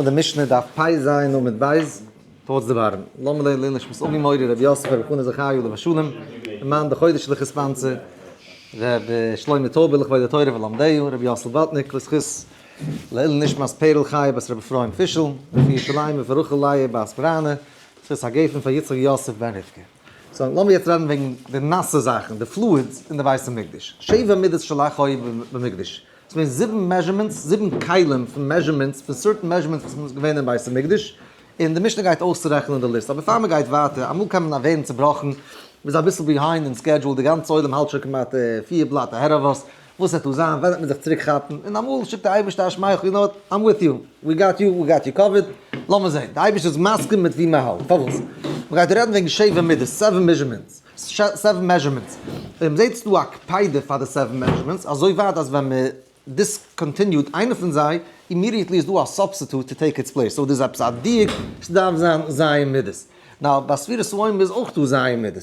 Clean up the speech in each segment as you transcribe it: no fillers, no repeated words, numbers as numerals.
די משנה דף פ ז עמוד ב', towards the bottom. לאמיר לערנען לעילוי נשמת אבי מורי רבי יוסף רבי חנא זכרי' עליו השלום, למען די חודש לכ' sponsor, רבי שלמה טויבער לכבוד התורה ולומדיה, רבי יאסל באטניק לזכות לעילוי נשמת פערל חיה בת רבי אפרים פישל, רפואה שלימה פאר רחל לאה בת בראנע, זכות הגפן פאר יצחק יוסף בן רבקה. so לאמיר יעצט רעדן וועגן די נאסע זאכן, די fluids אין די בית המקדש. שבע מידות של לח היו במקדש. ס'איז געווען זיבן measurements, זיבן כלים פון measurements, פון certain measurements וואס איז געווען אין בית המקדש, און די משנה גייט אויסצורעכענען די ליסט. אבער פאר מען גייט ווייטער, אמאל קען מען ווערן צובראכן, מען איז אביסל behind אין schedule, די גאנצע עולם האלט שוין כמעט פיר בלאט ahead of us, וואס וועט דא זיין, ווען וועט מען זיך צוריק כאפן, און אמאל שיקט די אייבערשטער א שמייכל, you know what, I'm with you, we got you, we got you covered, לאמיר זען, די אייבערשטער איז מסכים מיט ווי מען האלט, פארוואס? מען גייט רעדן וועגן שבע מידות, seven measurements. seven measurements. און מ'זעט ס'דא א קפידה פאר די seven measurements, אזוי ווייט אז ווען מ'discontinued איינע פון זיי, immediately איז דא א substitute to take its place. so דאס איז עפעס א דיוק, ס'דארף זיין ז' מידות. now ביי ספירת העומר איז אויך דא ז' מידות.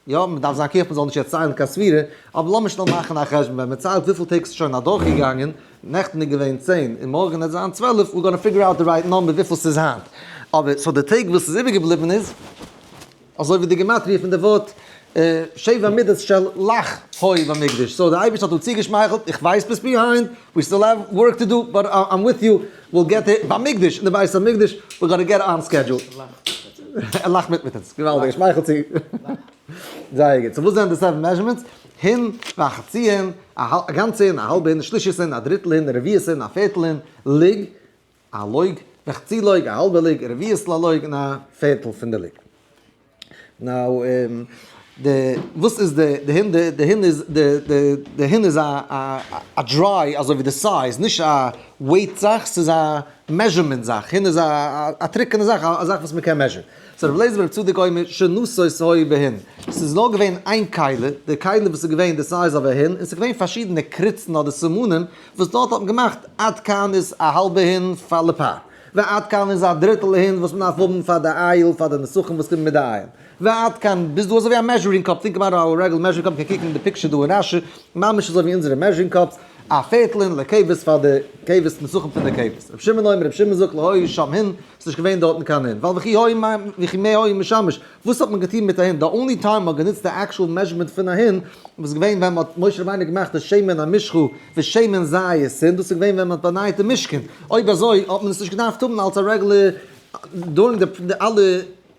יא, מ'דארף זיין careful מ'זאל נישט יעצט ציילן קיין ספירה, אבער לאמיר שנעל מאכן א חשבון, ווען מ'ציילט וויפיל טעג ס'איז שוין אדורכגעגאנגען, נעכטן איז געווען 10 און מארגן וועט זיין 12, we're gonna figure out the right number וויפיל ס'איז היינט. אבער so די טעג וואס איז איבערגעבליבן איז. אזוי ווי די גמטריא פון די ווארט שבע מידות של לח הוי במקדש, so דער אייבערשטער האט דא צוגעשמייכלט, איך ווייס ביסט behind, we still have work to do, but I'm with you, we'll get it במקדש, אין די בית המקדש, we gonna get on schedule. ער לאכט מיט מיט אונז, געוואלדיג, ער שמייכלט צו. זייער גוט, so וואס זענען די seven measurements? הין וחצי הין, א גאנצע הין, א האלבע הין, שלישית הין, א דריטל הין, רביעית הין, א פערטל הין, לוג, א לוג, וחצי לוג, א האלבע לוג, רביעית ללוג, און א פערטל פון די לוג. now, די, וואס איז די, די הין, די הין איז, די, די, די הין איז א, א, א dry, אזוי ווי די size, נישט א weight זאך, ס'איז א measurement זאך, הין איז א, א טרוקענע זאך, א זאך וואס מ'קען measure ן. so רבי אליעזר ברבי צדוק אומר, שנתות היו בהין. ס'איז נאר געווען איין כלי, די כלי וואס איז געווען די size of א הין, און ס'איז געווען פארשידענע קריצן אדער סימנים, וואס דארט האט מען געמאכט עד כאן איז א האלבע הין פאר לפר, ועד כאן איז א דריטל הין וואס מען דארף האבן פאר די איל פאר די נסכים וואס קומען מיט די איל, ועד כאן ביז דא אזוי ווי א measuring cup, think about our regular measuring cup, מ'קען קוקן אין די picture דא אין רשי, ממש אזוי ווי אונזערע measuring cups, א פערטל הין לכבש פאר די כבש נסכים פון די כבש. רבי שמעון אומר, רבי שמעון זאגט לא היה שם הין, ס'איז נישט געווען דארטן קיין הין, ווייל וכי היה וכי מה היה משמש, וואס האט מען געטון מיט א הין? the only time מ'האט גענוצט די actual measurement פון א הין, איז געווען ווען מ'האט משה רבינו געמאכט די שמן המשחה ושמן זית הין, דאס איז געווען ווען מ'האט באנייט די משכן, אויב אזוי האט מען עס נישט געדארפט האבן אלס א regular during די אלע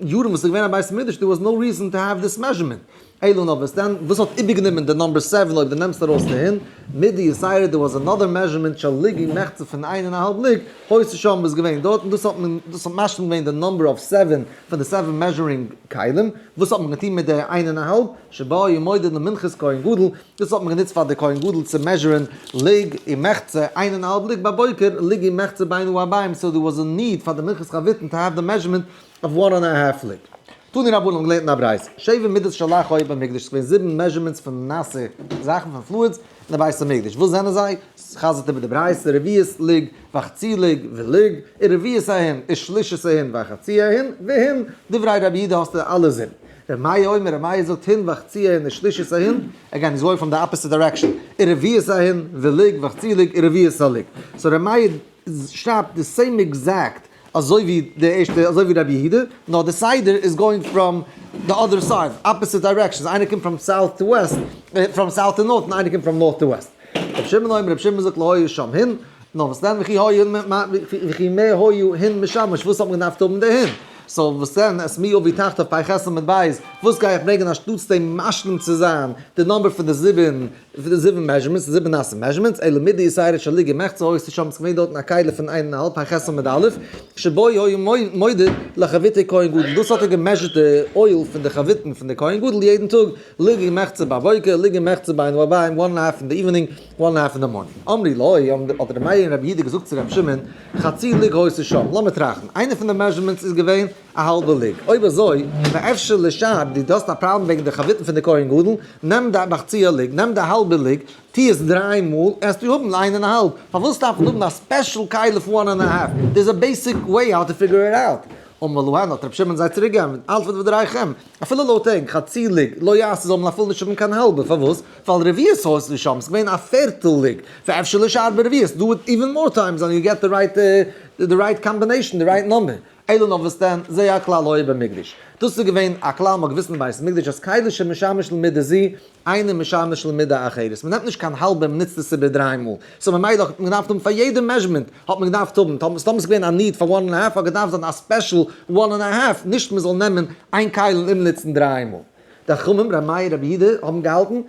יארן וואס איז געווען א בית המקדש, there was no reason to have this measurement. אלא נאר וואס דען, וואס האט איבערגענומען די number seven אויב דו נעמסט ארויס די הין, מידה יתירה there was another measurement של לוג ומחצה פון איין און א האלב לוג, היתה שם איז געווען דארט און דאס האט מען דאס האט משלים געווען די number of seven פון די seven measuring כלים, וואס האט מען געטון מיט די איין און א האלב, שבה היה מודד למנחת כהן גדול, דאס האט מען גענוצט פאר די כהן גדול צו measure ן לוג ומחצה, איין און א האלב לוג בבוקר, לוג ומחצה בין הערבים, so there was a need פאר די מנחת חביתין to have the measurement of one and a half לוג. תנו רבנן האבן געלערנט אין א ברייתא, שבע מידות של לח היו במקדש, ס'געווען זיבן measurements פון נאסע זאכן פון fluids אין די בית המקדש, וואס זענען זיי? חזר'ט איבער די ברייתא, רביעית לוג וחצי לוג ולוג, ורביעית ההין, ושלישית ההין וחצי ההין, והין, דברי רבי יהודה האסטו אלע זיבן. ר' מאיר אומר, ר' מאיר זאגט הין וחצי ההין ושלישית ההין, again he's going from the opposite direction, ורביעית ההין ולוג וחצי לוג ורביעית הלוג. so ר' מאיר שרייבט די same exact אזוי ווי די ערשטע אזוי ווי רבי יהודה, נאר די סדר איז going from the other side, opposite directions, איינער קומט from south to west, from south to north און איינער קומט from north to west. רבי שמעון אומר, רבי שמעון זאגט לא היה שם הין, נאר וואס דען וכי היה וכי מה היה הין משמש, וואס האט מען געדארפט האבן די הין? so וואס דען, את מי אביא תחתיו פ"ח עמוד בית, וואס גיי איך ברענגען אנשטאטס דעם משלים צו זיין די number פון די זיבן פון די זיבן measurements, די זיבן נאסע measurements, אלא מידה יתירה של לוג ומחצה היתה שם, ס'געווען דארטן א כלי פון איין און א האלב פ"ח עמוד א', שבו היה מודד לחביתי כהן גדול, דאס האט ער גע measure ט די oil פון די חביתן פון די כהן גדול יעדן טאג, לוג ומחצה בבוקר, לוג ומחצה בין הערבים, one and half אין די evening, one and half אין די morning. אמרו לו, האט ר' מאיר און רבי יהודה געזאגט צו ר' שמעון, חצי לוג היתה שם, לאמיר טראכטן, איינע פון די measurements איז געווען א האלבע לוג, אויב אזוי, ואפשר לשאר, דו האסט א פראבלעם וועגן די חביתן פון די כהן גדול, נעם די מחצית לוג, נעם די האלבע לוג, טוה עס דריי מאל, עסטו האבן איין און א האלב, פארוואס דארף מען האבן א special כלי פון one and a half? There is a basic way how to figure it out. אמר להן האט רבי שמעון זיי צוריק געענטפערט, אלץ לדבריכם, אפילו לויט ענק, חצי לוג, לא יעשה זאל מען אפילו נישט האבן קיין האלבע, פארוואס? ווייל רביעית היתה שם, ס'איז געווען א פערטל לוג, ואפשר לשער ברביעית, do it even more times and you get the right. די right combination, די right number. אלא נאר וואס דען, זה הכלל היה במקדש. דאס איז געווען א כלל מ'האט געוואוסט אין בית המקדש אז כלי שמשמש למידה זו, אינו משמש למידה אחרת. מ'נעמט נישט קיין האלבע און מ'נוצט עס איבער דריי מאל. so ממילא האט מען געדארפט האבן פאר יעדע measurement האט מען געדארפט האבן, טאמער ס'איז געווען א need פאר one and half האט געדארפט זיין א special one and half, נישט מ'זאל נעמען איין כלי און אומנוצן דריי מאל. די חכמים, ר' מאיר רבי יהודה, האבן געהאלטן,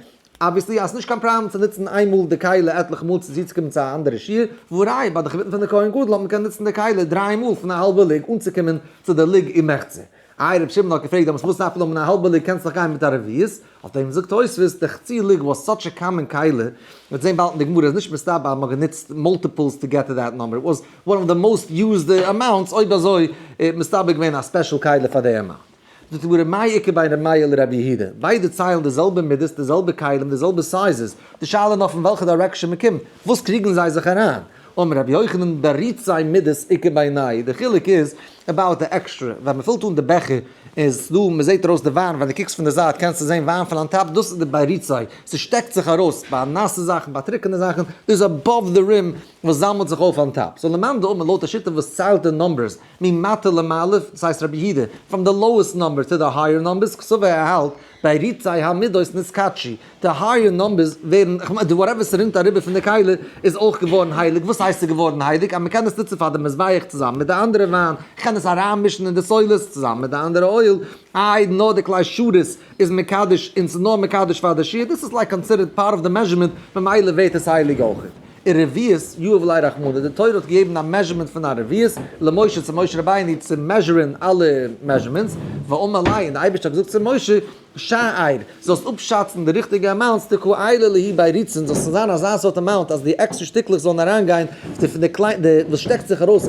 obviously אז ס'נישט קיין פראבלעם צו נוצן איין מאל די כלי עטליכע מאל צו צוצוקומען צו א אנדערע שיעור, והא ראי' ביי די חביתן פון די כהן גדול האט מען געקענט נוצן די כלי דריי מאל פון א האלבע לוג אנצוקומען צו די לוג ומחצה. איי רבי שמעון האט געפרעגט דעמאלטס וואס דארף מען האבן א האלבע לוג קענסט דאך גיין מיט א רביעית, אויף דעם זאגט תוספות די חצי לוג was such a common כלי, מ'וועט זען באלד אין די גמרא איז נישט מסתבר אז מ'האט גענוצט multiples to get to that number, it was one of the most used amounts, אויב אזוי איז מסתבר געווען א special כלי פאר די amount. זאגט די גמרא מאי איכא בין ר' מאיר לרבי יהודה, ביידע ציילן די זעלבע מידות, די זעלבע כלים, די זעלבע sizes, די שאלה איז נאר פון וועלכע direction מען קומט, וואס קריגן זיי זיך אריין? אמר רבי יוחנן בריצי מידות איכא בינייהו, די חילוק איז about די עקסטרע, ווען מען פילט אן די בעכער איז דא, מען זעט ארויס די וויין, ווען דו קוקסט פון די זייט קענסטו זען וויין פון on top, דאס איז די בריצי, ס'שטעקט זיך ארויס ביי נאסע זאכן, ביי טרוקענע זאכן, דאס איז above the rim וואס זאמעלט זיך אויף on top, so למאן דאמר לויט די שיטה וואס ציילט די numbers, ממטה למעלה, דאס הייסט רבי יהודה, from the lowest number to the higher numbers, קסבר ער האלט, בריצי המידות נתקדשו, די higher numbers ווערן, כ'מיין די whatever ס'רינט אריבער פון די כלי איז אויך געווארן הייליג, וואס הייסט ס'איז געווארן הייליג? אז מ'קען עס נוצן פאר די מזבח צוזאמען מיט די אנדערע וויין, כ'קען עס אריינמישן אין די סולת צוזאמען מיט די אנדערע oil, איי נאר די כלי שרת איז מקדש און ס'איז נאר מקדש פאר די שיעור, דאס איז like considered part of the measurement, ממילא ווערט עס הייליג אויך. און רביעית, יהב ליה רחמנא, די תורה האט געגעבן א measurement פון א רביעית, למשה צו משה רבינו צו measure ן אלע measurements, ואמר ליה, און די אייבערשטער האט געזאגט צו משה, שעיר, זאלסט אפשאצן די ריכטיגע amounts, דקא עיילי להו ביריצין, זאל זיין אזא סארט amount אז די עקסטער שטיקלעך זאלן אריינגיין פון די קליינע, די וואס שטעקט זיך ארויס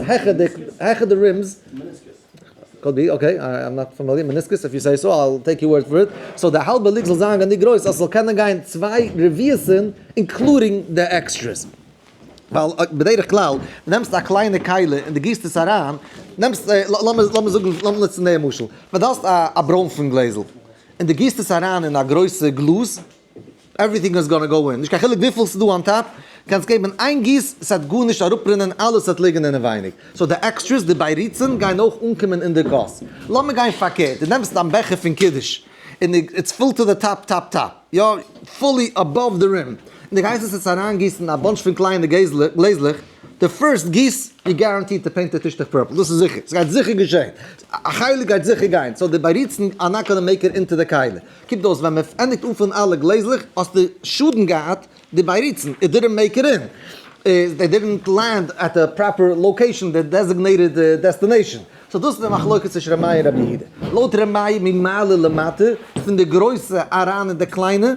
העכער די rims. Could be, okay, I'm not familiar, meniscus, if you say so, I'll take your word for it. So די האלבע לוג זאל זיין גענוג גרויס אז ס'זאל קענען גיין צוויי רביעית'ן including די extras. ווייל בדרך כלל, נעמסט א קליינע כלי און דו גיסט עס אריין, נעמסט, לאמיר זאגן, לאמיר נוצן דעם משל, ווען דו האסט א ברוינפן גלעזל, און דו גיסט עס אריין אין א גרויסע גלאז, everything is gonna go in, נישט קיין חילוק וויפיל ס'איז דא on top, קענסט געבן איין גיס, ס'וועט גארנישט אראפרינען, אלעס וועט ליגן אינעווייניג. so די extras, די ביריצים, גייען אויך אנקומען אין די כוס. לאמיר גיין פארקערט, דו נעמסט דיין בעכער פון קידוש, און it's full to the top top top, יא, fully above the rim, און דו גייסט עס יעצט אריינגיסן א bunch פון קליינע גלעזלעך, די first גיס, you guaranteed to paint די טישטוך purple, דאס איז זיכער, ס'גייט זיכער געשען, א חלק גייט זיכער גיין, so די ביריצים are not gonna make it into די כלי. קומט אויס ווען מען ענדיגט אנפילן אלע גלעזלעך האסטו שאדן געהאט די ביריצן, it didn't make it in, they didn't land at the proper location, the designated destination. So דאס איז די מחלוקת צווישן ר' מאיר און רבי יהודה. לויט ר' מאיר ממעלה למטה, פון די גרויסע אריין אין די קליינע,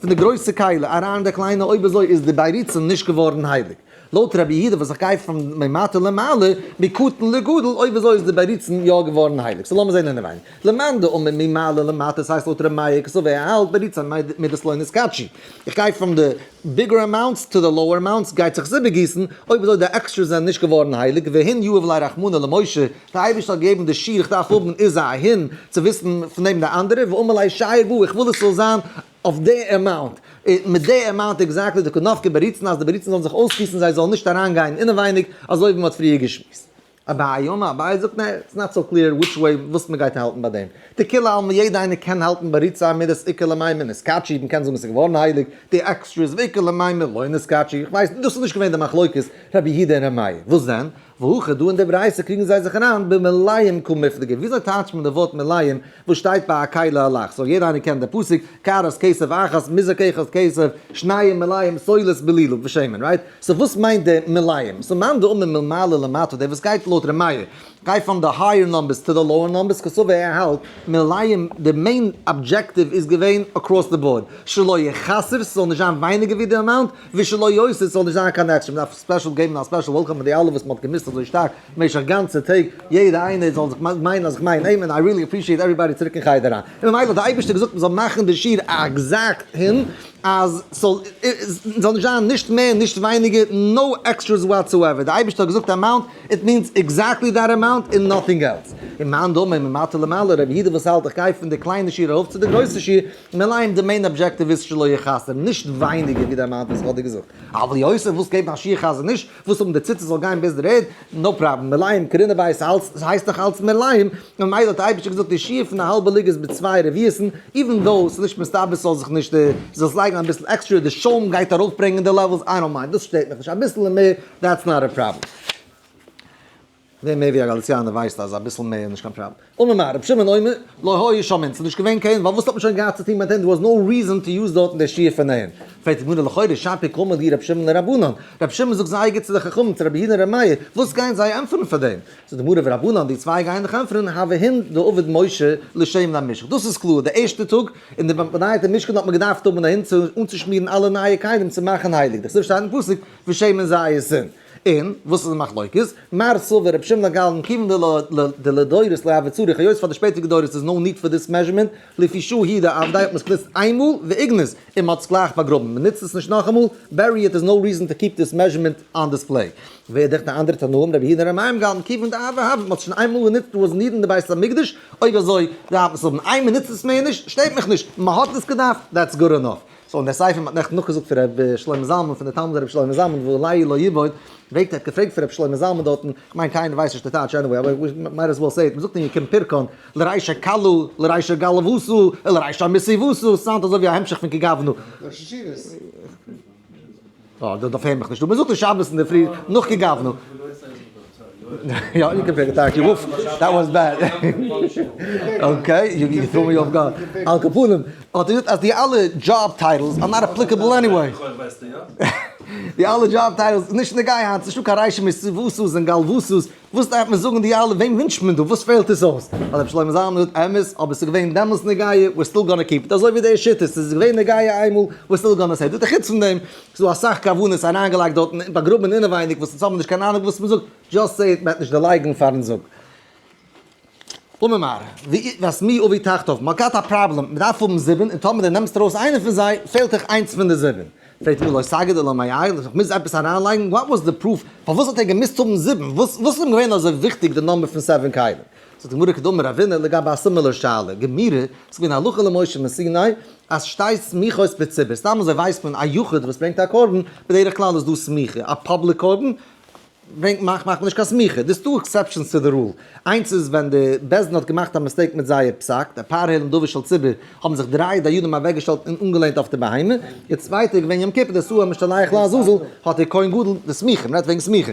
פון די גרויסע כלי אריין אין די קליינע, אויב אזוי איז די ביריצן נישט געווארן הייליג. לויט רבי יהודה וואס איך גיי פון ממטה למעלה, מקטן לגדול, אויב אזוי איז די ביריצן יא געווארן הייליג. So לאמיר זען אינעווייניג. למאן דאמר ממעלה למטה, ס'הייסט לויט ר' מאיר קסבר ער האלט ביריצי מידות לא נתקדשו. איך גיי פון די bigger amounts to the lower amounts גייט זיך עס איבערגיסן, אויב אזוי די extras זענען נישט געווארן הייליג, והין יהב ליה רחמנא למשה, די אייבערשטער האט געגעבן די שיעור איך דארף האבן איז א הין צו וויסן פון דעם די אנדערע, ואמר ליה שייר בהו איך וויל עס זאל זיין אויף די amount, מיט די amount exactly דקא נפקי ביריצין אז די ביריצין זאלן זיך אויסגיסן זיי זאלן נישט אריינגיין אינעווייניג אזוי ווי מען האט פריער געשמועסט. אביי אמר, אביי זאגט נע, it's not so clear which way וואס מען גייט האלטן ביי דעם. דכולי עלמא יעדע איינער קען האלטן בריצי מידות איכא למימר נתקדשו, מען קען זאגן עס איז געווארן הייליג, די extras ואיכא למימר לא נתקדשו, איך ווייס דאס איז נישט געווען די מחלוקת רבי יהודה און ר' מאיר, וואס דען? והכא דא אין די ברייתא קריגן זיי זיך אריין במלאים קמיפלגי, וויאזוי טייטשט מען די ווארט מלאים וואס שטייט ביי א כלי הלך, so יעדער איינער קען די פסוק, קערת כסף אחת, מזרק אחד כסף, שניים מלאים סולת בלילה בשמן, right? So וואס מיינט די מלאים? So מאן דאמר מלמעלה למטה, דער וואס גייט לויט ר' מאיר, גייט from the higher numbers to the lower numbers, קסבר ער האלט מלאים די main objective איז געווען across the board, שלא יחסר ס'זאל נישט זיין ווייניגער ווי די amount, ושלא יוסיף ס'זאל נישט זיין קיין עקסטרע, מ'דארף special געבן א special welcome פאר די אלע וואס מ'האט געמוזט אזוי שטארק במשך גאנצע טעג, יעדע איינער זאל זיך מיינען אז איך מיין אים, און I really appreciate everybody צוריק אין חדר אריין. און ממילא האט די אייבערשטער געזאגט מ'זאל מאכן די שיעור exact הין אז ס'זאל נישט זיין נישט מער נישט ווייניגער, no extras whatsoever, די אייבערשטער האט געזאגט amount, it means exactly that amount און nothing else. און מאן דאמר ממטה למעלה, רבי יהודה וואס האלט איך גיי פון די קליינע שיעור ארויף צו די גרויסע שיעור, מלאים די main objective איז שלא יחסר, נישט ווייניגער ווי די amount וואס איך האב דיר געזאגט. אבל יוסף וואס געבן א שיעור חזון איש, וואס האבן די ציצית זאל גיין ביז דער ערד, no problem, מלאים קרינא בית אלץ, ס'הייסט דאך אלץ מלאים, ממילא האט די אייבערשטער געזאגט די שיעור פון א האלבע לוג איז מיט צוויי רביעית'ן, even though ס'איז נישט מסתבר ס'זאל זיך נישט, זאלסט לייגן אביסל עקסטרע, די שוים גייט ארויפברענגען די levels, I don't mind, דאס שטערט מיך נישט, אביסל מער, that's not a problem. ווער מער ווי א גאליציאנער ווייסט אז אביסל מער איז נישט קיין פראבלעם. אמר מר. רבי שמעון אומר, לא היו שם אין, ס'איז נישט געווען קיין, ווייל וואס האט מען שוין געהאט צו טון מיט אים, there was no reason to use דארטן די שיעור פון אים. פרעגט די גמרא לכאורה שפיר קאמר להו רבי שמעון לרבנן, רבי שמעון זאגט זייער גוט צו די חכמים צו רבי יהודה און רבי מאיר, וואס גייען זיי ענטפערן פאר דעם? זאגט די גמרא ורבנן די צוויי גייען דאך ענטפערן הוה הן דעבד משה לשמן המשחה, דאס איז קלאר, די ערשטע טאג אין די באנייטע משכן האט מען געדארפט האבן אהין צו אנצושמירן אלע נייע כלים צו מאכן הייליג, דכתיב שטייט אין פסוק ושמן זית. און וואס איז די מחלוקת? מר סבר רבי שמעון הגליל כיוון דלדורות לא הוה צריך, היות פאר די שפעטערדיגע דורות איז no need for this measurement, לפי שעה הוא דעבדיה האט מען עס גענוצט איינמאל ואיגנז, און מען האט עס גלייך באגראבן, מען נוצט עס נישט נאכאמאל, bury it, איז no reason to keep this measurement on display. ואידך די אנדערע תנאים רבי יהודה און רבי מאיר האבן געהאלטן כיוון דעבדיה הוה, מען האט עס שוין איינמאל גענוצט וואס need אין די בית המקדש, אויב אזוי דארף מען עס האבן, איי מען נוצט עס מער נישט, שטערט מיך נישט, מען האט עס געדארפט, that's good enough. so אין דער ספר מ'האט נעכטן נאכגעזאגט פון ר' שלמה זלמן פון די תלמיד ר' שלמה זלמן ואולי לא יבוד, פרעגט ער האט געפרעגט פון ר' שלמה זלמן דארטן, כ'מיין קיינער ווייסט נישט די טייטש anyway אבער we might as well say it, מ'זאגט אין יקום פרקון לרישא כלו לרישא גלוותא לרישא מסובתא, sound אזוי ווי א המשך פון כגוונא. ראש ישיבות. אה, דארט הער מיך נישט דא, מ'זאגט אין שבת אינדערפרי נאך כגוונא. יא, you can pick it, וואף, that was bad. Okay, you threw me off guard. על כל פנים, האט ער געזאגט אז די אלע job titles are not applicable anyway. די אלע job titles איז נישט נוגע היינט, ס'נישטא קיין רישא מסובתא'ס און גלוותא'ס, וואס דארף מען זאגן די אלע, וועם ווינטשט מען דא, וואס פעלט עס אויס? האט רבי שלמה זלמן געזאגט, אמת, אבער ס'איז געווען דעמאלטס נוגע, we're still gonna keep it, אזוי ווי די שיטות, ס'איז געווען נוגע איינמאל, we're still gonna say it. חוץ פון דעם, ס'איז דא אסאך כוונות אריינגעלייגט דארטן און באגראבן אינעווייניג וואס אונז האבן נישט קיין אהנונג וואס מ'זאגט, just say it, מ'וועט נישט דערלייגן פארן זאג. אמר מר. ואסמי אבי תחתיו, מ'האט געהאט א פראבלעם, מ'דארף האבן זיבן, און טאמער דו נעמסט ארויס איינע פון זיי, פעלט דיך איינס פון די זיבן. פרעגט מר. לא סגיד אלא מאי, איך מוז עפעס אריינלייגן, what was the proof, פארוואס האט ער געמוזט האבן זיבן, וואס איז אים געווען אזוי וויכטיג די number פון seven כלים? זאגט די גמרא כדאמר רבינא לגבי א similar שאלה, גמירא, ס'איז געווען הלכה למשה מסיני, אז שתי סמיכות בציבור, סתם אזוי ווייסט מען א יחיד וואס ברענגט א קרבן, בדרך כלל איז דא סמיכה, א public קרבן ברענגט מאכט מאכט מען נישט קיין סמיכה, there's two exceptions to the rule, איינס איז ווען די בית דין האט געמאכט א mistake מיט זייער פסק, די פר העלם דבר של ציבור האבן זיך דריי דיינים אוועקגעשטעלט און אנגעלענט אויף די בהמה, די צווייטע איז געווען יום כיפור די שעיר המשתלח לעזאזל האט דער כהן גדול די סמיכה, מ'רעדט וועגן סמיכה.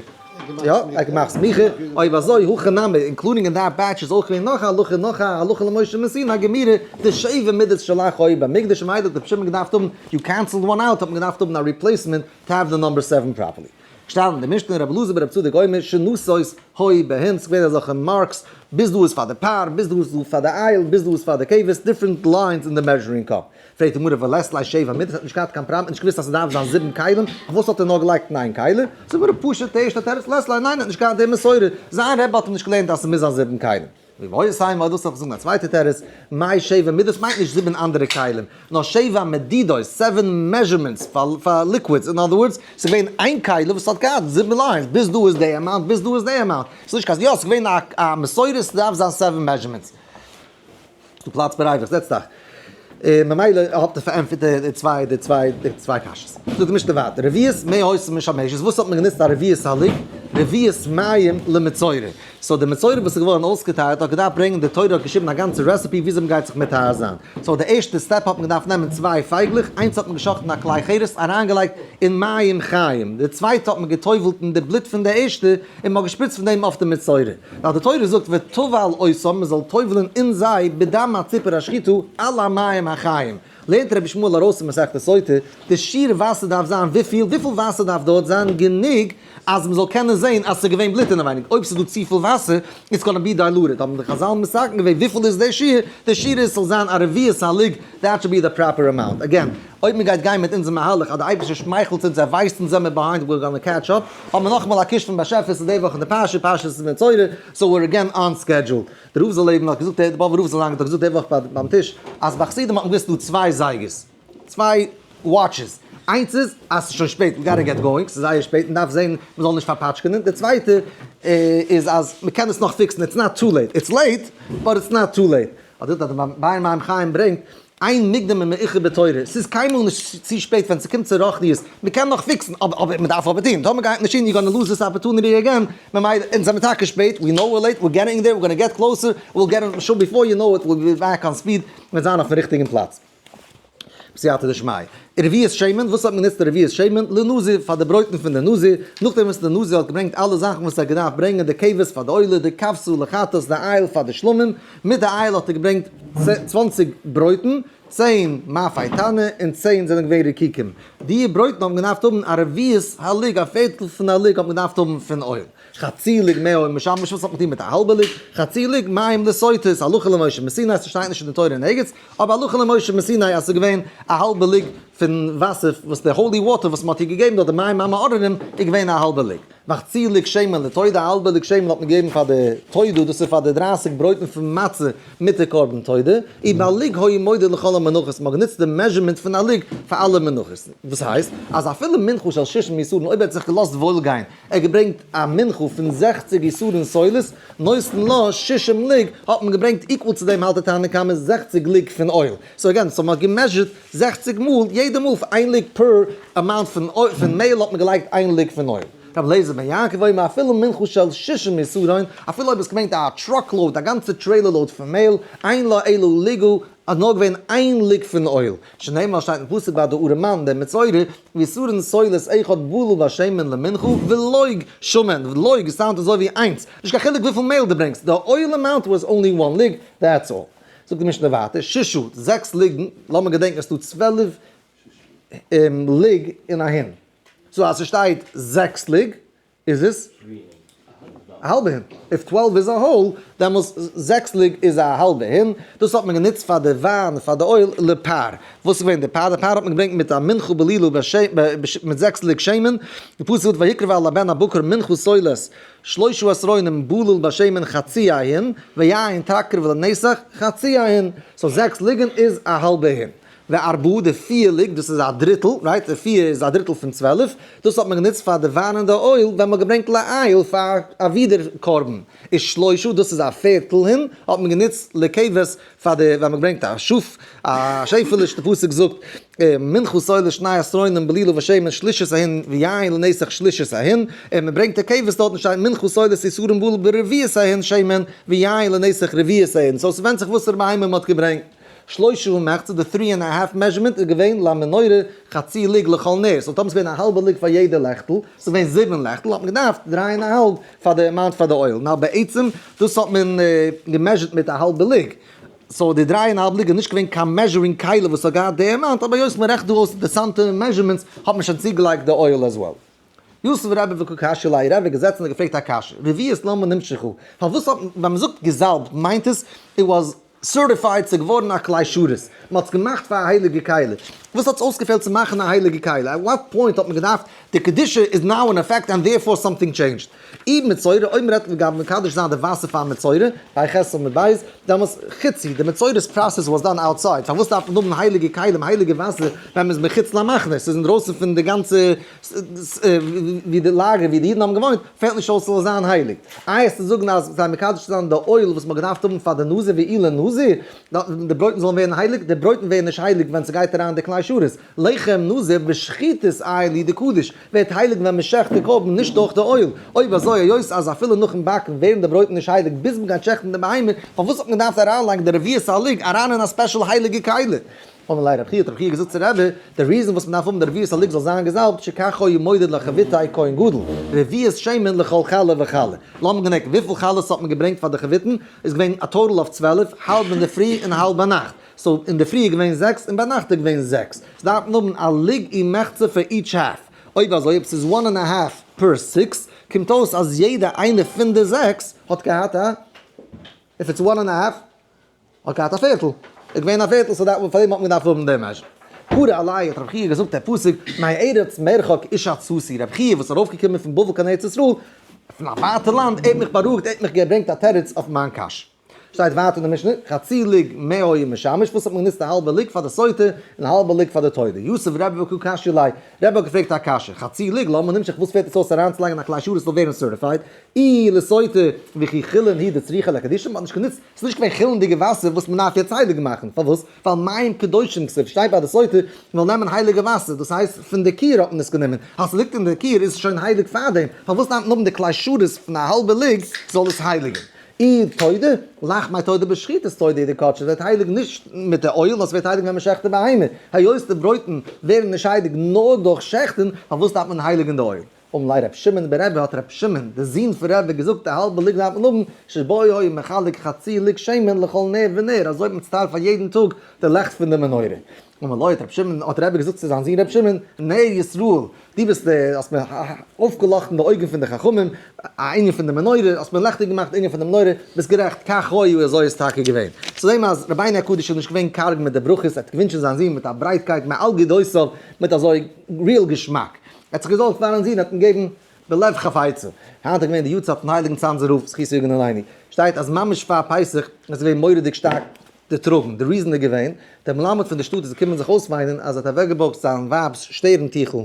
יא, ער האט געמאכט סמיכה, אויב אזוי הכא נמי, including אין that batch איז אויך געווען נאך א הלכה, נאך א הלכה למשה מסיני, גמירא, דשבע מידות שלח היו במקדש ממילא האט רבי שמעון געדארפט האבן, you cancelled one out, האט מען געדארפט האבן א replacement to have the number seven properly. געשטאנען אין די משנה רבי אלעזר ברבי צדוק אומר שנתות היו בהן, ס'איז געווען אזעלכע marks, ביז דא איז פאר די פר, ביז דא איז פאר די איל, ביז דא איז פאר די כבש, different lines אין די measuring cup. פרעגט די גמרא ולית ליה שבע מידות האט נישט געהאט קיין פראבלעם, נישט געוואוסט אז ס'דארף זיין זיבן כלים, פארוואס האט ער נאר געלייגט ניין כלים? זאגט די גמרא פשוט די ערשטע תירוץ לית ליה ניין ער האט נישט געהאט די מסורה, זיין רבי האט אים נישט געלערנט אז ס'מוז זיין זיבן כלים. ואיבעית אימא דאס דארף איך זאגן א צווייטע תירוץ, מאי שבע מידות מיינט נישט זיבן אנדערע כלים, נאר שבע מדידות, seven measurements פאר liquids, in other words, ס'איז געווען איין כלי וואס האט געהאט זיבן lines, ביז דא איז די amount, ביז דא איז די amount, ס'איז נישט קיין, יא ס'איז געווען א מסורה ס'דארף זיין seven measurements. דו פלאץ ברייוועך, זעץ דיך. ממילא האט ער פארענטפערט די צוויי די צוויי די צוויי קשיות. זאגט די משנה ווייטער, רביעית מי היתה משמשת, וואס האט מען גענוצט א רביעית הלוג? רביעית מים למצורע. so די מצורע וואס איז געווארן אויסגעטיילט האט געדארפט ברענגען די תורה האט געשריבן א גאנצע recipe וויאזוי מען גייט זיך מטהר זיין. so די ערשטע step האט מען געדארפט נעמען צוויי פייגלעך, איינס האט מען געשאכטן א כלי חרס אריינגעלייגט אין מים חיים, די צווייטע האט מען גע'טובל'ט אין די בלוט פון די ערשטע און מען האט געשפריצט פון דעם אויף די מצורע. ווייל די תורה זאגט וטבל אותם, מען זאל טובל'ן אין זיי בדם הציפור השחוטה על המים החיים, לערנט רבי ישמעאל ארויס אין מסכת סוטה, די שיעור וואסער דארף זיין וויפיל, וויפיל וואסער דארף דארט זיין גענוג אז מען זאל קענען זען אז ס'איז געווען בלוט אינעווייניג, אויב ס'איז דא צופיל וואסער it's gonna be diluted, האבן די חזל מתקן געווען וויפיל איז די שיעור, די שיעור איז ס'זאל זיין א רביעית הלוג, that should be the proper amount, again, אויב מען גייט גיין מיט אונזער מהלך אז די אייבערשטער שמייכלט אונז ער ווייסט אונז זעמער behind we're gonna catch up, האבן מיר נאכאמאל א קוש פון באשעפער ס'איז די וואך אין די פרשה, פרשת מצורע, so we're again on schedule. דער רב זאל לעבן האט געזאגט, דער באבובער רב זאל זיין האט געזאגט די וואך ביים טיש, אז ביי חסידים האט מען געוואוסט ס'דא צוויי זייגערס, צוויי watches, איינס איז אז ס'איז שוין שפעט, we gotta get going, ס'איז זייער שפעט, מ'דארף זען מ'זאל נישט פארפאטשקענען, די צווייטע איז אז מ'קען עס נאך fix ן, it's not too late, it's late but it's not too late. האט געזאגט אז דער באר מים חיים ברענגט. אין מוקדם ומאוחר בתורה, ס'איז קיינמאל נישט צו שפעט ווען ס'קומט צו רוחניות, מ'קען נאך fix ן, אבער אבער מ'דארף אבער טון, טאמער גייט נישט טון, you gonna lose this opportunity again, ממילא אונז זעמיר טאקע שפעט, we know we're late, we're getting there, we're gonna get closer, we'll get it sure before you know it we'll be back on speed, מ'וועט זיין אויפן ריכטיגן פלאץ. בסייעתא דשמיא. רביעית שמן, וואס האט מען גענוצט די רביעית שמן? לנזיר, פאר די ברויטן פון די נזיר, נאכדעם וואס די נזיר האט געברענגט אלע זאכן וואס ער האט געדארפט ברענגען, די כבש פאר די עולה, די כבשה לחטאת, די איל פאר די שלמים, מיט די איל האט ער געברענגט 20 ברויטן, 10 מאפי תנור און 10 זענען געווען רקיקים. די ברויטן האבן געדארפט האבן א רביעית הלוג, א פערטל פון א לוג האט מען געדארפט האבן פון אויל. חצי לוג מעל משמש, וואס האט מען געטון מיט א האלבע לוג? חצי לוג מים לסוטות, הלכה למשה מסיני, ס'שטייט נישט אין די תורה אין ערגעץ, אבער הלכה למשה מסיני אז ס'איז געווען א האלבע לוג פון וואסער וואס די holy water וואס מ'האט איר געגעבן דארט די מים המאררים איז געווען א האלבע לוג. וחצי לוג שמן לתודה, א האלבע לוג שמן האט מען געגעבן פאר די תודה, דאס איז פאר די 30 ברויטן פון מצה מיט די קרבן תודה, ובלוג היה מודד לכל המנחות, מ'האט גענוצט די measurement פון א לוג פאר אלע מנחות. וואס הייסט אז אפילו מנחה של שישים עשרון אויב ער האט זיך געלאזט וואויל גיין, ער האט געברענגט א מנחה פון 60 עשרון סולת, נותן לה שישים לוג, האט מען געברענגט equal צו דעם האלט די תנא קמא 60 לוג פון אויל. so again, so מען האט גע measure ט 60 מאל, יעדע מאל פאר איין לוג per amount פון מעהל האט מען געלייגט איין לוג פון אויל. רבי אליעזר בן יעקב אומר אפילו מנחה של שישים עשרון, אפילו אויב עס געברענגט א truck load, א גאנצע trailer load פון מעהל, אין לה אלא לוגה, אז נאר געווען איין לוג פון אויל. שנאמר שטייט אין פסוק ביי די ארעמאן דער מצורע, ועשרון סולת אחד בלול בשמן למנחה ולוג שמן, לוג sound אזוי ווי איינס, נישט קיין חילוק וויפיל מעהל דו ברענגסט, די oil amount was only one לוג, that's all. זאגט די משנה ווייטער, ששה, זעקס לוגן, לאמיר געדענקען עס איז דא 12 לוג אין א הין. so אז ס'שטייט זעקס לוג, איז עס א האלבע הין. If 12 איז א whole, דעמאלס זעקס לוג איז א האלבע הין. דאס האט מען גענוצט פאר די וויין, פאר די אויל, לפר. וואס איז געווען די פר? די פר האט מען געברענגט מיט א מנחה בלולה מיט זעקס לוג שמן. די פסוק זאגט ויקרב על הבן הבקר מנחה סולת שלושה עשרונים בלול בשמן חצי ההין, ויין תקריב לנסך חצי ההין. so זעקס לוגן איז א האלבע הין. וארבעה, די פיר לוג, דאס איז א דריטל, right? די פיר איז א דריטל פון 12. דאס האט מען גענוצט פאר די וויין און די אויל, ווען מ'האט געברענגט לאיל פאר א ווידער קרבן. איז שלושה, דאס איז א פערטל הין, האט מען גענוצט לכבש פאר די, ווען מ'האט געברענגט א שאף, א שעפעלע, די פסוק זאגט, מנחה סולת שני עשרונים בלולה בשמן שלישית ההין ויין לנסך שלישית ההין, און מען ברענגט די כבש דארטן שטייט מנחה סולת עשרון בלול ברביעית ההין שמן ויין לנסך רביעית ההין, so ס'ווענדט זיך וואסערע בהמה מ'האט געברענגט. שלושה ומחצה, די three and a half measurement איז געווען למנורה חצי לוג לכל נר, so טאמער ס'געווען א האלבע לוג פאר יעדע לעכטל, ס'איז געווען זיבן לעכטל, האט מען געדארפט דריי און א האלב פאר די amount פאר די אויל, נאר בעצם דאס האט מען גע measure ט מיט א האלבע לוג, so די דריי און א האלב לוג איז נישט געווען קיין measuring כלי וואס האט געהאט די amount, אבער היות מען רעכנט דא אויס אינטערעסאנטע measurements האט מען שוין צוגעלייגט די אויל as well. יתיב רבי וקא קשיא ליה, רבי געזעצן און געפרעגט א קשיא, רביעית למה נמשחה, פארוואס האט מען, ווען מען זאגט געזאלבט מיינט עס it was certified ס'איז געווארן א כלי שרת, מען האט עס געמאכט פאר א הייליגע כלי, וואס האט עס אויסגעפעלט צו מאכן א הייליגע כלי, at what point האט מען געדארפט, די קדושה איז now in effect and therefore something changed. אי מצורע, אויב מען רעדט לגבי מקדש זיין די וואסער פאר מצורע, פ"ח עמוד ב', דעמאלס חוץ הוא, די מצורע'ס process was done outside, פארוואס דארף מען האבן הייליגע כלים, הייליגע וואסער, ווען מען איז מחוץ למחנה, ס'איז אינדרויסן פון די גאנצע, ווי די לאגער ווי די אידן האבן געוואוינט, פעלט נישט אויס ס'זאל זיין הייליג. איי עס צו זאגן אז זיי מקדש זיין די אויל וואס מ'האט געדארפט האבן פאר די נזיר ואילי נזיר, די ברויטן זאלן ווערן הייליג, די ברויטן ווערן נישט הייליג ווען ס'גייט אריין די כלי שרת, לחם נזיר בשחיטת איל הוא דקדיש, ווערט הייליג ווען מ'שעכט די קרבן נישט דורך די אויל, אויב אזוי היות אז אפילו נאכן באקן ווערן די ברויטן נישט הייליג ביז מ'גייט שעכטן די בהמה, פארוואס האט מען געדארפט אריינלייגן די רביעית הלוג אריין אין א special הייליגע כלי? אמר ליה רב חייא האט רב חייא געזאגט צו רבי, די reason וואס מ'דארף האבן די רביעית הלוג זאל זיין געזאלבט שכך היה מודד לחביתי כהן גדול, רביעית שמן לכל חלה וחלה. לאמיר געדענקען וויפיל חלות האט מען געברענגט פאר די חביתן, איז געווען א total of 12, האלב אינדערפרי און האלב ביינאכט. so אינדערפרי איז געווען זעקס און ביינאכט איז געווען זעקס. ס'דארף מען האבן א לוג ומחצה פאר each half. אויב אזוי אויב ס'איז one and a half per six, קומט אויס אז יעדע איינע פון די זעקס האט געהאט א, if it's one and a half, האט געהאט א פערטל. איז געווען א פערטל, so דארף מען, פאר דעם האט מען געדארפט האבן די measure. קרי עליה האט רבי חייא געזאגט דער פסוק, מארץ מרחק איש עצתי, רבי חייא וואס איז ארויפגעקומען פון בבל קיין ארץ ישראל, פון א ווייטע לאנד, ער האט מיך בארואיגט, ער האט מיך געברענגט א תירוץ אויף מיין קשיא. שטייט ווייטער אין די משנה, חצי לוג מה היה משמש, וואס האט מען גענוצט א האלבע לוג פאר די סוטה און א האלבע לוג פאר די תודה. יתיב רבי וקא קשיא ליה, רבי האט געפרעגט א קשיא, חצי לוג למה נמשך וואס פעלט עס אויס אריינצולייגן א כלי שרת זאל ווערן certified, אי לסוטה וכי חולין הוא דצריכא לקדושה, מען האט נישט גענוצט, ס'איז נישט געווען חולין'דיגע וואסער וואס מען דארף יעצט הייליג מאכן, פארוואס? ווייל מים קדושים כתיב שטייט ביי די סוטה, מען זאל נעמען הייליגע וואסער, דאס הייסט פון די כיור האט מען עס גענומען, אז ס'ליגט אין די כיור איז עס שוין הייליג פארדעם, פארוואס דארף מען האבן די כלי שרת פון א האלבע לוג זאל עס הייליגן? אי תודה, לחמי תודה בשחיטת תודה די קדשי, ווערט הייליג נישט מיט די oil, נאר ס'ווערט הייליג ווען מ'שעכט די בהמה, היות די ברויטן ווערן נישט הייליג נאר דורך שעכטן, פארוואס דארף מען הייליגן די oil? אמר ליה רב שמעון ברבי האט רב שמעון דער זון פון רבי געזאגט א האלבע לוג דארף מען האבן, שבו היה מחלק חצי לוג שמן לכל נר ונר, אזוי האט מען צוטיילט פאר יעדן טאג די לעכט פון די מנורה. אמר לו האט רב שמעון האט רבי געזאגט צו זיין זון רב שמעון, נר ישראל, דו ביסט דער האסט מיר אויפגעלאכטן די אויגן פון די חכמים, א ענין פון די מנורה, האסט מיר לעכטיג געמאכט די ענין פון די מנורה, ביסט גערעכט, כך היה אזוי איז טאקע געווען. צו דעם אז רבינו הקדוש איז נישט געווען קארג מיט די ברכות, ער האט געווינטשן זיין זון מיט א ברייטקייט מעל גדותיו, מיט אזוי real געשמאק. ער האט זיך געזארגט פארן זון, האט אים געגעבן בלב חפיצה. היינט איז געווען די יארצייט פון הייליגן צאנזער רב זכותו יגן עלינו. שטייט אז ממש פאר פסח איז געווען מורא'דיג שטארק דערטראגן. די reason איז געווען, דער מלמד פון די שטאט איז געקומען זיך אויסוויינען אז ער האט אוועקגעבארגט זיין ווייב'ס שטערן טיכל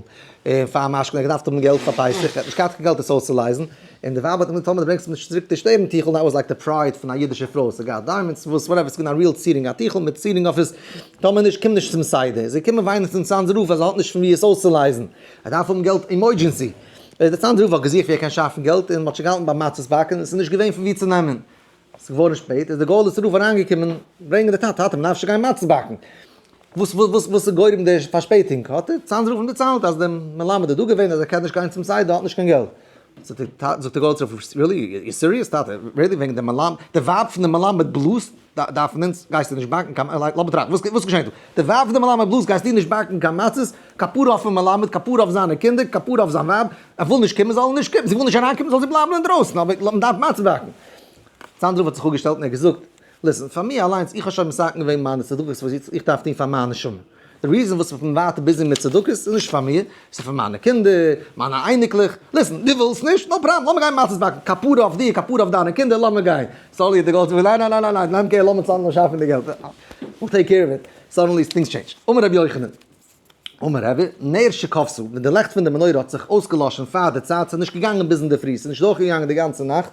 פאר משכון, ער האט געדארפט האבן געלט פאר פסח, ער האט נישט געהאט קיין געלט עס אויסצולייזן, און די ווייב האט אים געזאגט טאמער דו ברענגסט מיר נישט צוריק די שטערן טיכל, that was like the pride פון א אידישע פרוי, ס'האט געהאט diamonds, וואס whatever, ס'איז געווען א real צירונג, א טיכל מיט צירונג אויף עס, טאמער נישט קום נישט צום סדר, איז ער געקומען וויינען צום צאנזער רב אז ער האט נישט פון וואו עס אויסצולייזן, ער דארף האבן געלט emergency, דער צאנזער רב האט געזוכט וואו ער קען שאפן געלט, און מ'האט שוין געהאלטן ביי מצות באקן, און עס איז נישט געווען פון וואו צו נעמען. ס'איז געווארן שפעט, איז דער גארליצער רב אריינגעקומען ברענגען די טאטע, טאטע מ'דארף שוין גיין מצות באקן, וואס וואס וואס איז גורם די פארשפעטונג? האט דער צאנזער רב אים דערציילט אז דער מלמד איז דא געווען אז ער קען נישט גיין צום סדר, האט נישט קיין געלט. זאגט דער זאגט דער גארליצער רב, really? You serious טאטע? really? וועגן דעם מלמד? די ווייב פון דעם מלמד בלאזט דארפן אונז, גייסטו נישט באקן קיין, לאמיר טראכטן, וואס וואס געשענט דא? די ווייב פון דעם מלמד בלאזט גייסטו נישט באקן קיין מצות? כפרה אויפן מלמד, כפרה אויף זיינע קינדער, כפרה אויף זיין ווייב, ער וויל נישט קומען זאל ער נישט קומען, זי וויל נישט אריינקומען זאל זי בלייבן אינדרויסן, אבער מען דארף מצות באקן. צאנזער רב האט זיך אפגעשטעלט און ער האט געזאגט, listen, פאר מיר אליינס, איך האב שוין מתקן געווען מיינע צדקות וואס איך דארף טון פאר מיין נשמה. די reason וואס איך בין ווייטער busy מיט צדקות איז נישט פאר מיר, ס'איז פאר מיינע קינדער, מיינע אייניקלעך. listen, דו ווילסט נישט? no problem, לאמיר גיין מצות באקן, כפרה אויף דיר, כפרה אויף דיינע קינדער, לאמיר גיין. sorry, די גאלד, ניין ניין ניין ניין, נעם care, לאמיר צוזאמען שאפן די געלט. we'll take care of it. Suddenly things change. אמר רבי יוחנן. אמר רבי, נר שכבתה, ווען די לעכט פון די מנורה האט זיך אויסגעלאשן פאר די צייט, ס'איז נישט געגאנגען ביז אינדערפרי, ס'איז נישט דורכגעגאנגען די גאנצע נאכט,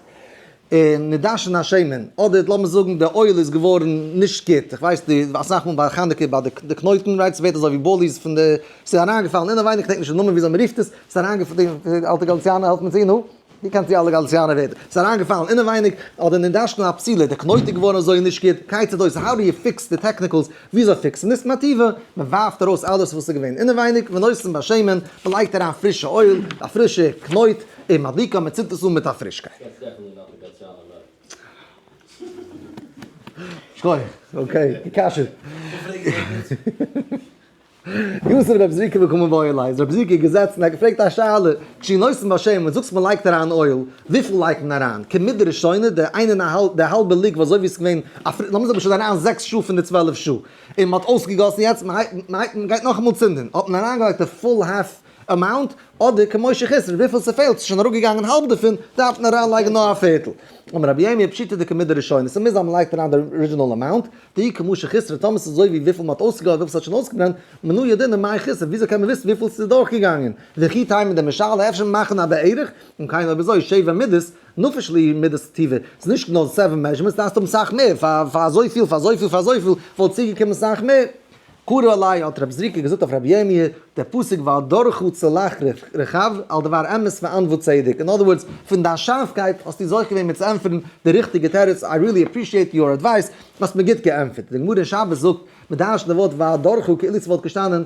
און נדשן השמן, אדער לאמיר זאגן די oil איז געווארן נישט גוט, איך ווייס די, אסאך מאל ביי חנוכה ביי די קנויטן, right, ס'ווערט אזוי ווי באליס פון די, ס'איז אריינגעפאלן אינעווייניג, כ'דענק נישט די נאמען וויאזוי מ'רופט עס, ס'איז אריינגעפאלן, די אלטע גאליציאנער העלפט מיר צו, נו. ווי קענסטו אלע גאליציאנער ווערטער? ס'איז אריינגעפאלן אינעווייניג, אדער נדשן הפתילה, די קנויט איז געווארן אזוי נישט גוט, כיצד עושה, how do you fix the technicals, וויאזוי פיקסן עס, מטהיבה, מען ווארפט ארויס אלעס וואס איז געווען אינעווייניג, ונותן בשמן, מען לייגט אריין פרישע oil, א פרישע קנויט, און מדליקה, מען צינדט עס אן מיט א פרישקייט. שכוח, okay, געקאשערט. יתיב רב זריקא וקא מיבעיא ליה, איז רב זריקא געזעצן און האט געפרעגט א שאלה, כשהוא נותן בשמן, ווען זאגסט מען לייגט אריין oil, וויפיל לייגט מען אריין? כמידה ראשונה, די איין און א האלב, די האלבע לוג וואס אזוי ווי עס איז געווען א פרי, לאמיר זאגן שוין אריין זעקס שעה פון די 12 שעה, און מען האט אויסגעגאסן יעצט, מען הייבט, מען גייט נאכאמאל צינדען, האט מען אריינגעלייגט די full half amount, אדער כמו שחסרה, וויפיל ס'פעלט, ס'איז שוין אראפגעגאנגען האלב דערפון, דארף מען אריינלייגן נאר א פערטל. אמר רבי ירמי' פשיטא דכמידה ראשונה, ס'מוז זיין מ'לייגט אריין די original amount, דאי כמו שחסרה, טאמער ס'איז אזוי ווי וויפיל מ'האט אויסגעגאסן, וויפיל ס'האט שוין אויסגעברענט, מנא ידעינן מאי חסר, וויאזוי קען מען וויסן וויפיל ס'איז דורכגעגאנגען? וכי תימא דמשאלה, אפשר מאכן א בערך, אם כן אויב אזוי שבע מידות, נפיש להו מידות טובא, ס'איז נישט נאר seven measurements, דארפסט האבן סאך מער, פאר אזויפיל, פאר אזויפיל, פאר אזויפיל, וואלט צוגעקומען סאך מער. קרי עליה האט רב זריקא געזאגט אויף רבי ירמי', דער פסוק והדרך צלח רחב על דבר אמת וענוה צדק, in other words, פון דיין שארפקייט האסטו זוכה געווען מיר צו ענטפערן די ריכטיגע תירוץ, I really appreciate your advice, האסט מיר גוט געענטפערט. די גמרא אין שבת זאגט, מען דרש'נט די ווארט והדרך כאילו ס'וואלט געשטאנען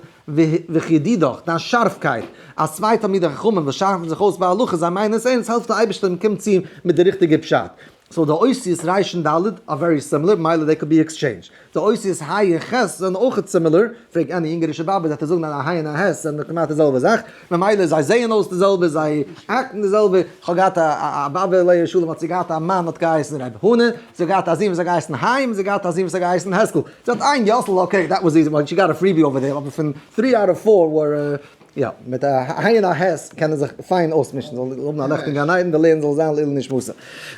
וחידודך, דיין שארפקייט, אז צוויי תלמידי חכמים וואס שארפן זיך אויס בהלכה זיי מיינען עס ערנסט העלפט די אייבערשטער און קומט צו מיט די ריכטיגע פשט. so די אותיות ר' און ד' are very similar, מילא they could be exchanged. די אותיות ה' און ח' זענען אויכעט similar, פרעג any אונגארישע באבע וועט ער זאגן אז א ה' און א ח' זענען כמעט די זעלבע זאך, ממילא זיי זעען אויס די זעלבע, זיי act ן די זעלבע, כ'האב געהאט א באבע עליה השלום האט זי געהאט א מאן האט געהייסן ר' הונא, זי האט געהאט א זון וואס האט געהייסן חיים, זי האט געהאט א זון וואס האט געהייסן העסקל, זי האט איין יאסל, okay that was easy, she got a freebie over there, אבער פון three out of four were יא, מיט א ה' און א ח' קענען זיך פיין אויסמישן, זאל האבן א לעכטיגן גן עדן, די לערנען זאל זיין לעילוי נשמתה.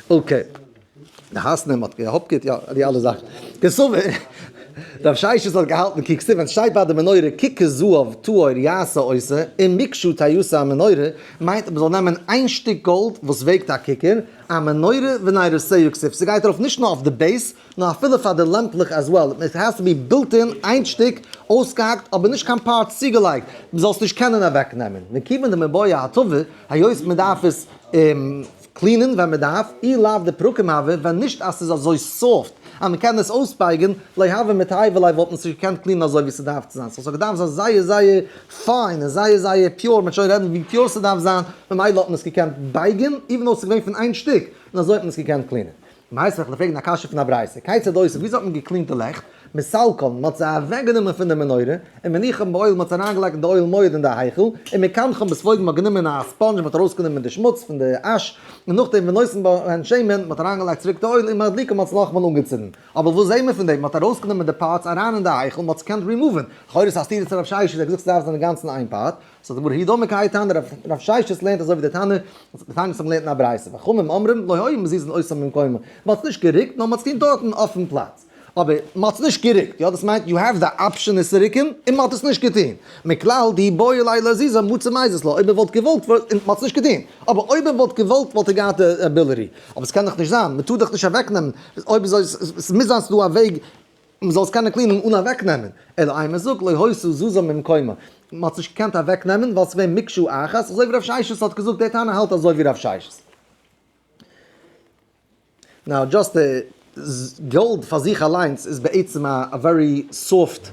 Okay. די האסן אים האט געהאפקעט, יא, די אלע זאכן. קסבר, רב ששת האט געהאלטן כי כתיב ווען ס'שטייט ביי די מנורה ככר זהב טהור יעשה אותה ומקשה תעשה המנורה מיינט אז מ'זאל נעמען איין שטיק גאלד וואס וועגט א ככר, א מנורה ונרותיה כתיב, ס'גייט ארויף נישט נאר אויף די base נאר אפילו פאר די לעמפלעך as well, it has to be built in איין שטיק אויסגעהאקט אבער נישט קיין parts צוגעלייגט, מ'זאל עס נישט קענען אוועקנעמען, מכיוון דמיבעיא הטבה, היות מ'דארף עס clean ען ווען מען דארף, אי לאו דפרקים הוה, ווען נישט אז ס'איז אזוי soft אז מען קען עס אויסבייגן, לא הוה מטייבא ליה וואלט מען עס נישט געקענט clean ען אזוי ווי ס'דארף צו זיין, סאו ס'האט געדארפט זיין זייער זייער fine און זייער זייער pure, מ'וועט שוין רעדן ווי pure ס'דארף זיין, ממילא האט מען עס געקענט בייגן, even though ס'איז געווען פון איין שטיק, און אזוי האט מען עס געקענט clean ען. מיינסט וועל איך פרעגן א קשיא פון א ברייתא, כיצד עושה, וויאזוי האט מען גע clean ט די לעכט? מסלקן, מען האט זיי אוועקגענומען פון די מנורה, און מניחן באוהל, מען האט זיי אריינגעלייגט אין די אוהל מועד אין די היכל, און מקנחן בספוג, מען האט גענומען א sponge, מען האט ארויסגענומען די שמוץ פון די אש, און נאכדעם ונותן בהן שמן, מען האט אריינגעלייגט צוריק די אויל, און מדליקן, מען האט עס נאכאמאל אנגעצינדן. אבער וואס זעהן מיר פון דעם? מען האט ארויסגענומען די parts אריין אין די היכל, מען האט עס געקענט רימאווען. לכאורה איז א סתירה צו רב ששת, ער האט געזאגט ס'דארף זיין אינגאנצן איין part. זאגט די גמרא הוא דאמר כהאי תנא, רב ששת לערנט אזוי ווי די תנא, די תנא וואס האבן געלערנט אין א ברייתא, וחכמים אומרים לא היו מזיזין אותן ממקומן, מען האט עס נישט גערוקט נאר מען האט עס געטון דארטן אויפן פלאץ, אבער מען האט עס נישט גערוקט, יא דאס מיינט you have the option עס צו רוקן, און מען האט עס נישט געטון, מכלל דאי בעי ליה לאזוזי מצי מזיז ליה, אויב מען וואלט געוואלט וואלט, און מען האט עס נישט געטון, אבער אויב מען וואלט געוואלט וואלט ער געהאט די ability, אבער עס קען דאך נישט זיין, מען טאר דאך נישט אוועקנעמען, אויב אזוי עס מוז זיין ס'איז דא א וועג מען זאל עס קענען clean ען אן אוועקנעמען, אלא אימא זאג לא היתה זזה ממקומה, מען האט עס נישט געקענט אוועקנעמען ווייל עס איז געווען מקשה אחת, אזוי ווי רב ששת האט געזאגט, דער תנא האלט אזוי ווי רב ששת. Now just די גאלד פאר זיך אליינס איז בעצם א very soft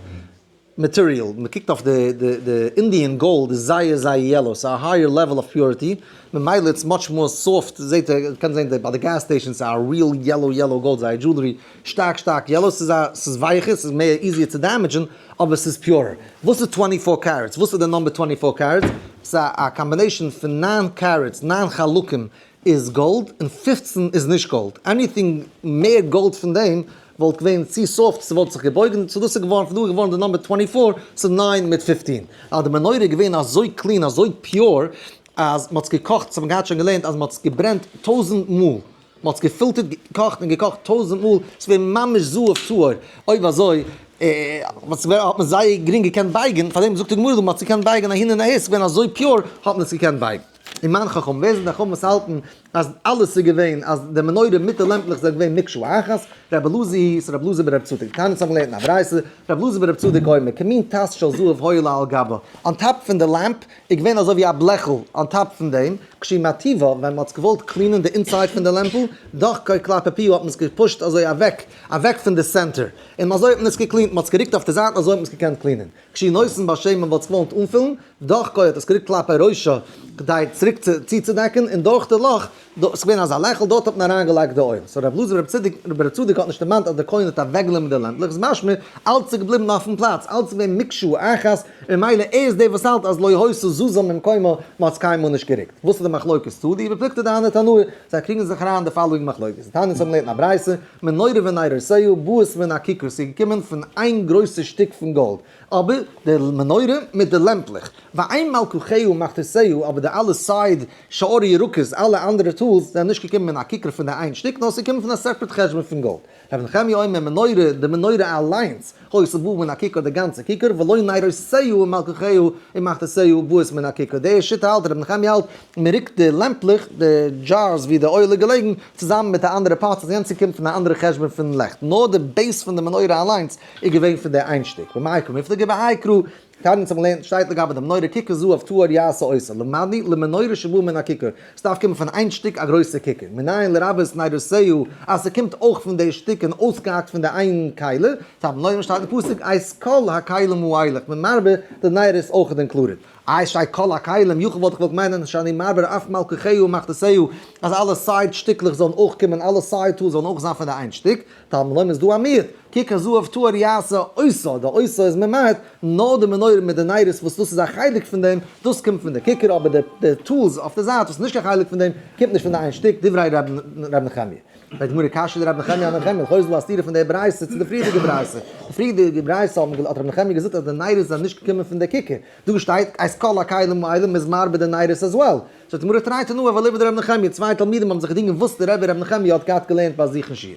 material, מען קוקט אויף די די Indian gold איז זייער זייער yellow, ס'איז א higher level of purity, ממילא it's much more soft, זעט איר, קען זען ביי די gas stations א real yellow yellow gold, זייער jewelry, שטארק שטארק yellow, ס'איז א ס'איז ווייכער, ס'איז מער easier צו damage ן, אבער ס'איז pure ער. וואס איז 24 carats? וואס איז די number 24 carats? ס'איז א combination פון 9 carats, 9 חלקים איז גאלד און 15 איז נישט גאלד, anything מער גאלד פון דעם וואלט געווען צו soft, ס'וואלט זיך געבויגן, so דאס איז געווארן, פון דא איז געווארן די number 24, ס'איז 9 מיט 15. אז די מנורה איז געווען אזוי clean, אזוי pure, אז מ'האט עס געקאכט, ס'האט מען געהאט שוין געלערנט אז מ'האט עס געברענט 1000 מאל, מ'האט עס געפילטערט, געקאכט און געקאכט 1000 מאל, ס'איז געווען ממש זהב טהור, אויב אזוי האט מען זייער גרינג געקענט בייגן, פארדעם זאגט די גמרא דא מ'האט עס געקענט בייגן אהין און אהער, ס'איז געווען אזוי pure האט מען עס געקענט בייגן. ומאן חכמים, ווער זענען די חכמים וואס האלטן אז אלעס איז געווען, אז די מנורה מיט די לעמפלעך זענען געווען מקשה אחת? רבי אלעזר היא, ס'איז רבי אלעזר ברבי צדוק, תניא האבן געלערנט אין א ברייתא, רבי אלעזר ברבי צדוק אומר, כמין טס של זהב היה לה על גבה, on top פון די lamp איז געווען אזוי ווי א בלעכל on top פון דעם, כשהיא מטיבה, ווען מען האט געוואלט clean ען די inside פון די לעמפל, דוחקה כלפי פיה האט מען עס גע push ט אזוי אוועק, אוועק פון די center, און אזוי האט מען עס גע clean ט, מען האט עס גערוקט אויף די זייט און אזוי האט מען עס געקענט clean ען. כשהיא נותן בה שמן וואלט עס געוואלט אנפילן, דוחקה האט עס גערוקט כלפי ראשה כדי צוריק צוצודעקן, און דורך די לאך, ס'איז געווען אזא לעכל, דארט האט מען אריינגעלייגט די אויל. So רב אלעזר ברב צדוק האט נישט דערמאנט אז דער כהן האט אוועקגענומען די לעמפלעך, איז משמע, אלץ איז געבליבן אויפן פלאץ, אלץ איז געווען מקשה אחת, און ממילא ער איז דער וואס האלט אז לא היתה זזה ממקומה, מען האט עס קיינמאל נישט גערוקט. וואס איז די מחלוקת תו די ובפלוגתא דהני תנאי, זיי קריגן זיך אריין די following מחלוקת. תניא האבן געלערנט אין א ברייתא, מנורה ונרותיה באות מן הככר, ס'איז געקומען פון איין גרויסע שטיק פון גאלד, אבער די מנורה מיט די לעמפלעך, ואין מלקחיה ומחתותיה, אבער די אלע side שאר ירקות, אלע אנדערע tools, זענען נישט געקומען מן הככר פון די איין שטיק, נאר ס'איז געקומען פון א separate חשבון פון גאלד. רבי נחמיה אומר מנורה, די מנורה אליינס, היתה באה מן הככר די גאנצע ככר, ולא נרותיה ומלקחיה ומחתותיה באות מן הככר. די שיטה האלט, רבי נחמיה האלט, מען רוקט די לעמפלעך, די jars ווי די אויל איז געלעגן, צוזאמען מיט די אנדערע parts, אז יענץ קומט פון א אנדערע חשבון פון לעכט. נאר די base פון די מנורה אליינס איז געווען פון די איין שטיק. במאי קמיפלגי בהאי קרא, תניא האט געלערנט שטייט לגבי די מנורה ככר זהב טהור יעשה אותה, למדנו למנורה שבאה מן הככר, ס'דארף קומען פון איין שטיק א גרויסע ככר, מנין לרבות נרותיה אז ס'קומט אויך פון די שטיק און אויסגעהאקט פון די איין כלי, תלמוד לומר שטייט אין פסוק את כל הכלים האלה, כ'בין מרבה די נרות אויך included. איי שטייט כל הכלים, יכול וואלט איך געוואלט מיינען שאני מרבה אף מלקחיה ומחתותיה אז אלע side שטיקלעך זאלן אויך קומען אלע side tools זאלן אויך זיין פון די איין שטיק, תלמוד לומר איז דא א מיעוט. ככר זהב טהור יעשה אותה, די אותה איז ממעט נאר די מנורה מיט די נרות וואס דאס איז א חלק פון דעם, דאס קומט פון די ככר, אבער די tools אויף די זייט וואס איז נישט קיין חלק פון דעם, קומט נישט פון די איין שטיק, דברי ר' נחמיה. פרעגט די גמרא קשיא דרבי נחמיה אנחמיה, לכאו' איז דא א סתירה פון די ברייתא צו די פריערדיגע ברייתא, די פריערדיגע ברייתא האט רבי נחמיה געזאגט אז די נרות זענען נישט געקומען פון די ככר, דא שטייט את כל הכלים האלה מ'איז מרבה די נרות as well. זאגט די גמרא תרי תנאי ואליבא דרבי נחמיה, צוויי תלמידים האבן זיך געדינגען וואס די רבי רבי נחמיה האט געהאט געלערנט ביי זיך אין שיעור.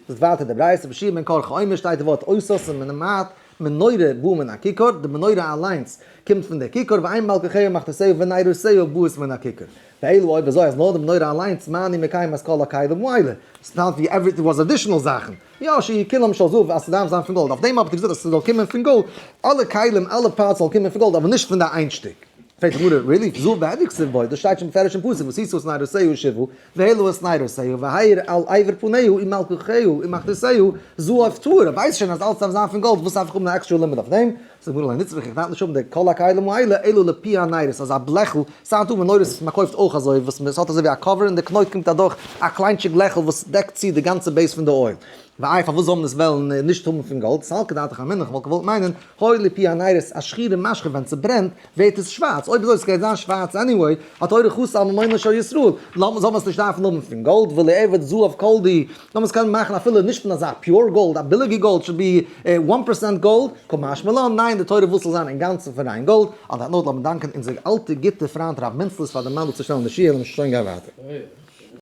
זאגט ווייטער די ברייתא רבי יהושע בן קרחה אומר שטייט די ווארט אותה און ממעט מנורה באה מן הככר, די מנורה אליינס קומט פון די ככר, ואין מלקחיה ומחתותיה ונרותיה באות מן הככר. ואלא אויב אזוי אז נאר די מנורה אליינס מה אני מקיים את כל הכלים האלה, ס'איז not ווי everything was additional זאכן, יא שיהיו כולם של זהב אז ס'דארף זיין פון גאלד, אויף דעם האב איך געזאגט אז ס'זאל קומען פון גאלד, אלע כלים אלע parts זאלן קומען פון גאלד אבער נישט פון די איין שטיק. פרעגט די גמרא, really? זהב בהדיא כתיב בו, דאס שטייט שוין בפירוש אין פסוק ועשית את נרותיה שבעה, והעלו את נרותיה, והאיר על עבר פניה ומלקחיה ומחתותיה, זהב טהור, ער ווייסט שוין אז אלעס דארף זיין פון גאלד, וואס דארף איך האבן א עקסטרע לימוד אויף דעם? זאגט די גמרא, לא נצרך, איך דארף נישט האבן די כל הכלים האלה, אלא לפי הנרות, אזא בלעכל, ס'היינט דא מנורות וואס מ'קויפט אויך אזוי, וואס ס'האט אזוי ווי א cover און די קנויט קומט אדורך א קליינטשיג לעכל וואס דעקט צו די גאנצע base פון די oil. ואיי פארוואס זאל מען עס וועלן נישט האבן פון גאלד? סלקא דעתך אמינא, כ'וואלט געוואלט מיינען, הואיל ופי הנרות השחורים משחיר ווען ס'ברענט ווערט עס שווארץ, אויב אזוי ס'גייט זיין שווארץ anyway, התורה חסה על ממונו של ישראל, למה זאל מען עס נישט דארפן האבן פון גאלד, וליעבד זהב כל דהו, זאל מען עס קענען מאכן אפילו נישט פון אזא pure גאלד, א ביליגע גאלד should be one percent גאלד, קא משמע לן, ניין די תורה וויל ס'זאל זיין אינגאנצן פון ריין גאלד, on that note לאמיר דאנקען אונזער אלטע גוטע פריינט רב מינצלעס פאר די מאנדל צו שטעלן די שיעור, לאמיר שוין גיין ווייטער.